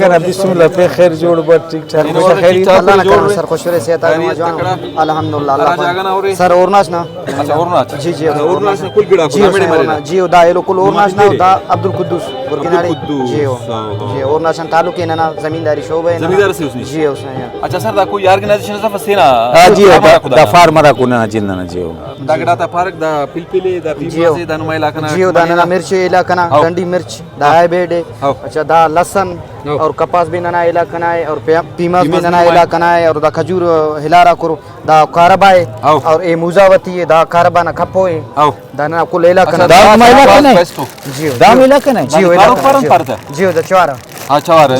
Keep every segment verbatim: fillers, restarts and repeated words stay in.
کنا بسم اللہ، پہ خیر جوڑ بٹ، ٹھیک ٹھاک، ہمیشہ خیر ہی۔ اللہ نا کرم سر، خوش رہے، صحت آ جوان۔ الحمدللہ، اللہ پاک۔ سر اورناچ نا۔ اچھا، اورناچ۔ جی، جی، اچھا، اورناچ نا کل گڑا جی، کل جی، میرے۔ جی، دا ایلو کل اورناچ نا، دا عبدالقدوس برکناڑی۔ عبدالقدوس، جی، ہاں، ہاں۔ جی، اورناچ نا تعلق ہے نا، زمینداری شعبہ ہے نا۔ زمیندار سے اس نے؟ جی، اس نے، ہاں۔ اچھا سر، دا کوئی آرگنائزیشن سے فسینا؟ ہاں جی، دا، دا فارمر آ کنا جننا جی، ہو۔ دا گڑا تا پارک، دا پلپل ہے، دا جی، ہو۔ پیماز ہے، دا نما علاقہ نا جی، ہو، دا منی ننا نا۔ مرچ علاقہ نا، ہاں۔ ڈنڈی مرچ۔ دا ہاں۔ ہائیبریڈ ءِ۔ ہاں۔ اچھا، دا لسن ہاں۔ اور کپاس بھی ننا علاقہ نا ہے اور پیا-، پیماز بھی پیماز ننا بھی علاقہ نا ہے اور دا کھجور ہلارا کرو، دا کاربا ہے ہاں۔ اور اے موزاوتی ہے، دا کاربا نا کھپو ہے۔ ہاں۔ دا ننا کل علاقہ اچھا، نا۔ دا دا ہم علاقہ نا ہے۔ پیسٹو۔ جی ہو، دا ہم جی ہو۔ علاقہ نا ہے۔ جی ہو، دا دا کارو جی ہو۔ پارن پارتا؟ جی ہو، دا چوارا۔ ہاں، چوارا۔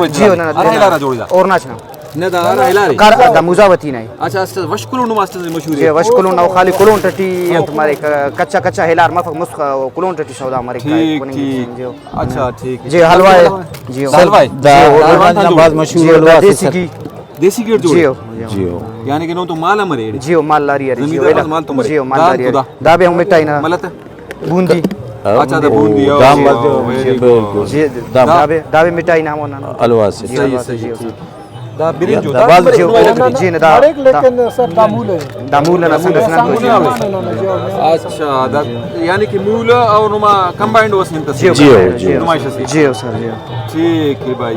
جی ہو، نا، نا، ارا ہلارا جوڑی دا۔ اور ناچنا۔ نہ، دا ارا ہلارے۔ کار-، دا موزاوتی نا ہے۔ اچھا، است-، وش کلونڈ ماسٹر سے مشہور ہے۔ جی، وش کلونڈ نو خالی کلونڈ ٹٹی انت مریک، کچا، کچا ہلار مفک مسخ کلونڈ ٹٹی سودا مریک۔ ٹھیک، ٹھیک۔ جی۔ اچھا، ٹھیک۔ جی، حلوہ ہے۔ جی۔ دا حلوہ ہے۔ دا جی، حلوہ دا نام باز مشہور جی، حلوہ دا سے دیسی سر۔ گھی۔ دیسی گھی جوڑ جی۔ جی۔ یعنی کہ نو تو مال مرے۔ جی، مال لاری ہے۔ جی، زمیندار ویلا۔ مال تو مرے۔ جی، مال دا لاری ہے۔ تو دا۔ دا بھی ہم مٹھائی نا۔ ملت۔ بوندی۔ اچھا، دا بوندی، او، دا او، مزہ ویری گڈ۔ بالکل۔ جی، دا دا۔ دا بھی، دا بھی مٹھائی نام ہونا نا۔ حلوہ سے۔ جی، صحیح، حلوہ سے، صحیح، جی، صحیح۔ دا برنج دا دا۔ باز جی، جی، جی، نا، نا، جی، نا، دا، مریک دا۔ لیکن سر دا مول ہے۔ دا مول ہے نا، سنگت، سنگت، جی۔ اچھا، دا، یعنی کہ مول اور نما کمبائنڈ ہو سنگت۔ جی، جی، جی۔ نمائش سے۔ جی، سر، جی۔ ٹھیک ہے بھائی۔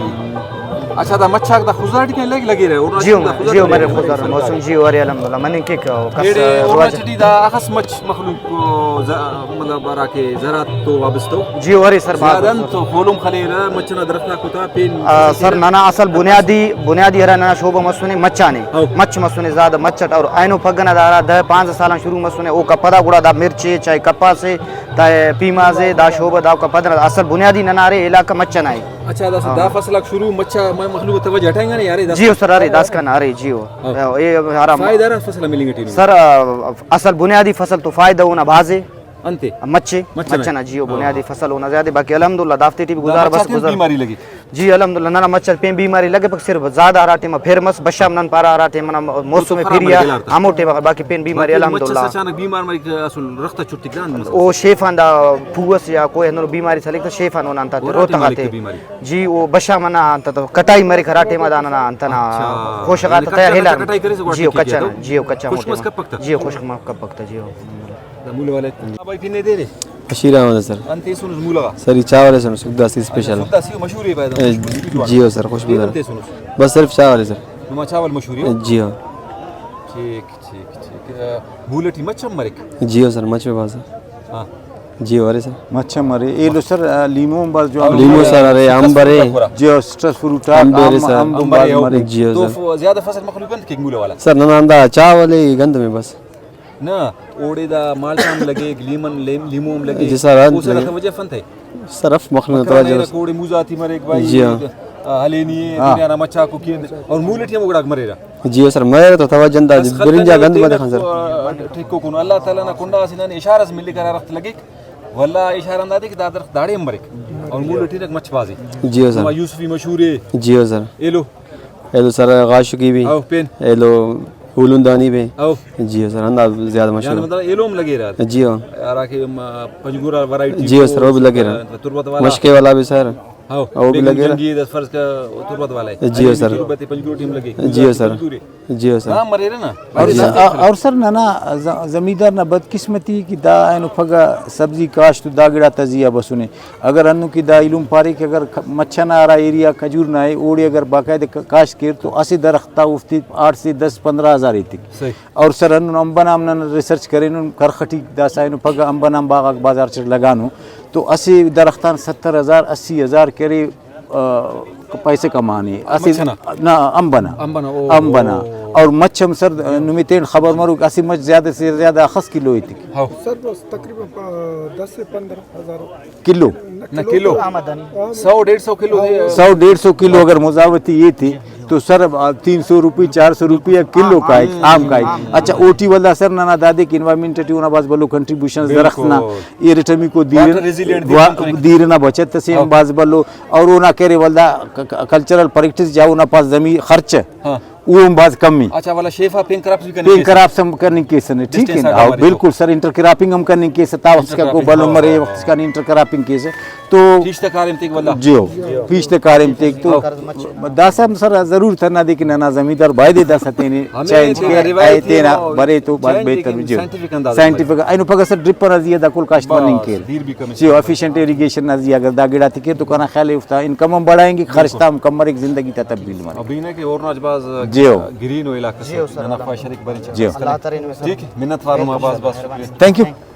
اچھا، دا مچھاک دا خضدار ٹی کن لگ-، لگے رہے، اور جی، ہو، دا خضدار جی، ہو، ٹی مرے لگے خضدار رہے۔ موسم، جی، ہو، ارے الحمدللہ، مننگ کیک، او، کس ایڑے اور روزہ۔ مچھ ٹی دا اخس مچھ مخلوق، او، ز-، مطلب، ہراکہ زراعت تو وابستہ ہو؟ جی، ہو، ارے سر، بھاز زیادہ ہو، سر۔ تو خولم خلیرہ، مچھ نا درخت آک تا پین آ، سر، ننا اصل بنیادی، بنیادی ہرا ننا شعبہ مسنے مچ آنے۔ ہو۔ مچھ مسنے زیادہ مچ اٹ، اور اینو پھگہ نا دا ہرا دہ پانزدہ سال آن شروع مسنے، اوکا پدا گڑا دا مرچ ءِ، چاہے کپاس ءِ، چاہے پیماز ءِ، دا شعبہ دا اوکا پدا اصل بنیادی ننا ارے علاقہ مچ انا ءِ۔ اچھا، دا ہاں۔ دا فصل آک شروع مچ آ، مخلوق توجہ ہٹائنگانے یار، دا جی ہو سر، ارے داسکان ارے جی ہو۔ ہاں۔ اے ہرا فائدہ ہرا فصل آ ملنگ ٹی نو؟ سر، اصل بنیادی فصل تو فائدہ اونا بھاز ءِ۔ انتے؟ مچ ءِ، مچ ئنا۔ مچ ئنا جی، او ہاں۔ بنیادی فصل اونا زیادہ، باقی الحمدللہ دافتے ٹی بھی دا گزارہ مچ بس آتے گزار۔ بیماری لگی؟ جی الحمدللہ، ننا مچ آتے پین بیماری لگپک، صرف زیادہ ہرا ٹائم پھر مس، بشام نن پارہ ہرا ٹائم نا موسم تو خراب پھری آ، مریک لار تا۔ ہمو ٹائم آ، باقی پین بیماری باقی مچ الحمدللہ۔ اس اچانک بیمار مریک، اصل رخت آ چٹک دا انت مسئلہ۔ او شیف آن دا پھو اس یا کوئی ہندنو بیماری سلک تا شیف آن اونا انت آتے او ہرا روتہ ٹائم آ غاتے۔ لکھ بیماری۔ جی، او بشام نا انت تا کٹائی مریک ہرا ٹائم آ دا ننا انت نا اچھا۔ خوشک یعنی آتا تیار کچا ہلار۔ کٹائی کریسہ گڑا جی، او ٹھیک کیک کچا تو؟ نا، جی، او کچا خشک مریک۔ مس کپک تا؟ جی، او خشک مس کپک تا، جی، او۔ دا مولہ والے۔ ہاں بھائی، پن ءِ دے دے۔ بشیر احمد سر۔ انت ایسونس مولہ غا؟ سر، ای چاول ایسونس، سوکھداسی اسپیشل۔ اچھا، سوکھداسی مشہور ءِ بھائی دا۔ اے، مشہور ٹی جوان۔ جی ہو سر، خوشبو دار۔ انت ایسونس؟ بس صرف چاول ہے سر۔ نما چاول مشہور ءِ؟ جی ہو۔ ٹھیک، ٹھیک، ٹھیک۔ اے، مولہ ٹی مچھ ہم مریک؟ جی ہو سر، مچھ بھی بھاز ہے۔ ہاں۔ جی ہو، ارے سر۔ مچھ ہم ارے۔ ایلو سر، آ، لیمو ہم بھاز جوان۔ لیمو سر ارے، امب ارے۔ جی ہو، سٹرس فروٹ آک، امب ارے امب، سر۔ امب ہم امب بھاز ارے، مرے۔ جی ہو تو سر۔ ف-، زیادہ فصل مخلوق انت کیک مولہ والا؟ سر، ننا ہندا چاول ءِ گندم ءِ بس۔ نہ، اوڑے دا مالٹا ہم لگیک، لیمن، لیم-، لیمو ہم لگیک۔ جی سر، ہاں، او سر لگیک۔ توجہ فنت ءِ؟ سر، اف مخلوق نا مکرانہ توجہ نا۔ اوڑے موزاتی مریک بھائی، جی ہاں۔ آ، ہلینی ءِ، ہاں۔ دنیا نا مچاکو کین، اور مولہ ٹی ہم اوڑاک مریرہ۔ جی ہاں سر، مریرہ تو توجہ انت، بس برنج آ خلق گند نا مدے خان سر۔ آ، ٹھیکو کن۔ اللہ تعالیٰ نا کنڈا اسہ نن اشارہ اس ملک ہرا درخت لگیک، ولدا اشارہ ہندادے کہ دا درخت داڑے ہم مریک۔ اور مولہ ٹی مچ بھازی۔ جی ہاں سر۔ نما یوسفی مشہور ءِ۔ جی ہاں سر۔ ایلو۔ ایلو سر غاشکی بھی۔ او پین۔ ایلو ہولوندانی بھی۔ او۔ جی ہو سر، ہندا زیادہ مشہور یعنی ہے۔ مطلب ایلو ہم لگے رہا۔ جی ہو۔ ہراکہ ہم پنجگور ورائٹی جی ہو سر، وہ بھی لگے رہا۔ تربت والا۔ مشکے والا بھی سر۔ ہاں، وہ بھی بیگم لگے رہا۔ جنگی دس فرض کا تربت والا ہے۔ جی ہو سر۔ تربت پنجگور ٹی ہم لگے۔ جی ہو سر۔ پنجگور ہے۔ جی ہو سر۔ ہاں، مریرہ نا۔ اور جی۔ سر، اور سر ننا ز-، زمیندار نا بدقسمتی کہ دا اینو پھگہ سبزی کاشت و دا گڑا تا زیہا بسنے۔ اگر ہندن کہ دا ایلم پارے کہ اگر ک-، مچھ ئنا ہرا ایریا کھجور نا ءِ، اوڑے اگر باقاعدہ ک-، کاشت کیر تو اسہ درخت آ اوفتے آٹھ سے دس پندرہ ہزار ایتک۔ صحیح۔ اور سر ہندن امب ئنا ہم نن ریسرچ کرینن، کرخ ٹی داسہ اینو پگہ امب ئنا ہم باغاک بازار چٹ لگانو تو اسہ درخت آن ستر ہزار، اسی ہزار کہ ارے، آ، پیسہ کمانے۔ اسہ مچھ ئنا؟ نہ، امب ئنا۔ امب ئنا، او، امب ئنا۔ او۔ اور مچھ ہم سر، نمے تین خبر مروک، اسہ مچھ زیادہ سے زیادہ اخس کلو ایتک؟ ہاؤ۔ سر، بس تقریباً، آ، دس سے پندرہ ہزار۔ کلو؟ نہ، کلو۔ آمدنی۔ سو ڈیڑھ سو کلو دے۔ سو ڈیڑھ سو کلو اگر مزاوتی ایتے تو سر، آ، تین سو روپی، چار سو روپی کلو کائک، عام کائک۔ اچھا، اوٹی ولدا سر ننا دادے کہ انوائرمنٹ ٹی اونا بھاز بھلو کنٹریبیوشن درخت نا، ایرٹمیکو دیر، واٹر ریزیلینٹ دیر وا-، کننگ۔ دیر نا بچت اسے ہم بھاز بھلو، اور اونا کرے ولدا ک-، ک-، کلچرل پریکٹس جا اونا پاس زمین خرچ۔ ہاں۔ او ہم بھاز کم ءِ۔ اچھا، ولدا شیف آ پین کراپس بھی کننگ پین کیسہ۔ کراپس ہم کننگ کیسہ نے، ٹھیک ہے نا؟ ہاں، بالکل سر، انٹر کراپنگ ہم کننگ کیسہ، تا وخت انٹر کراپنگ، کو بھلو ہاں، مرے، ہاں، وخت ہاں۔ کن انٹر کراپنگ کیسہ۔ تو پیش تہ کاریم تیک ولدا۔ جیو، پیش تہ کاریم تیک تو۔ داسہ ہم سر ضرورت ہندا دے کہ ننا زمیندار بایدے داسہ تینے ہمے چینج تینا کے، روایتی اے تینا ہم برے تو بھاز چینج بہتر کن جیو۔ سائنٹیفک انداز سائنٹیفک اینو پگہ سر ڈرپ نا زیہا دا کل کاشت بس، مننگ کیر۔ دیر بھی کم جیو، ایفیشنٹ ایریگیشن نا زیہا اگر دا گڑاتے کیر تو کنا خیال ہے اوفتا انکم ہم بڑھائیں گے، خرچ تا ہم کم مریک، زندگی تا تبدیل مریک۔ اب اینہ کہ اور ناج باز جیو۔ گرین و علاقہ جیو سر، ننا خواہش ہر ایک بری جیو۔ ٹھیک ہے، منت وار ما باز باز شکریہ۔ تھینک یو۔